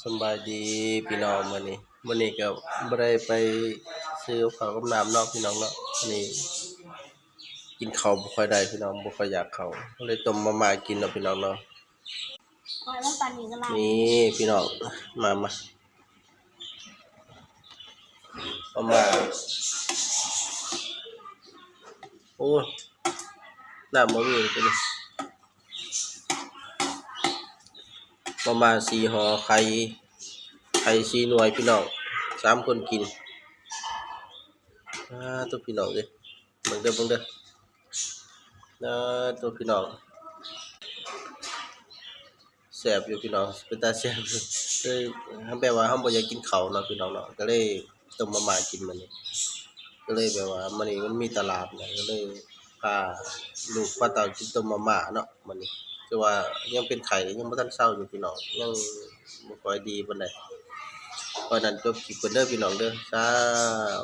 ສຳບາຍດີພີ່ນ້ອງ ມື້ນີ້ ມື້ນີ້ກໍບໍ່ໄດ້ໄປຊື້ກັບເຂົ້າກັບນ້ຳເນາະພີ່ນ້ອງເນາະ. ມື້ນີ້ກິນເຂົ້າບໍ່ຄ່ອຍໄດ້ພີ່ນ້ອງ ບໍ່ຄ່ອຍຢາກເຂົ້າ ກໍເລີຍຕົ້ມມາມ່າກິນເນາະພີ່ນ້ອງເນາະ. ນີ້ພີ່ນ້ອງ ມາ ມາ ມາມ່າ ໂອ້ຍ ນ້ຳບໍ່ມີເລີຍ ມາມ່າສີ່ຫໍ່ ໄຂ່ ໄຂ່ສີ່ໜ່ວຍພີ່ນ້ອງ ສາມຄົນກິນ. ອາ ໂທ້ ພີ່ນ້ອງເອີຍ ເບິ່ງເດີ ເບິ່ງເດີ ອາ ໂທ້ ພີ່ນ້ອງ ແຊບຢູ່ພີ່ນ້ອງ ເປັນຕາແຊບຢູ່ ຄືແບບວ່າເຮົາບໍ່ຢາກກິນເຂົ້າເນາະພີ່ນ້ອງເນາະ ກໍເລີຍຕົ້ມມາມ່າກິນມື້ນີ້ ກໍເລີຍແບບວ່າມື້ນີ້ມັນມີຕະຫຼາດນະ ກໍເລີຍພາລູກພາເຕົ້າກິນຕົ້ມມາມ່າເນາະ. ມື້ນີ້ຄືວ່າຍັງເປັນໄຂ້ ຍັງບໍ່ທັນເຊົາຢູ່ພີ່ນ້ອງ ຍັງບໍ່ຄ່ອຍດີປານໃດ. ເພາະນັ້ນຈົບຄລິບກ່ອນເດີພີ່ນ້ອງເດີ ສາວ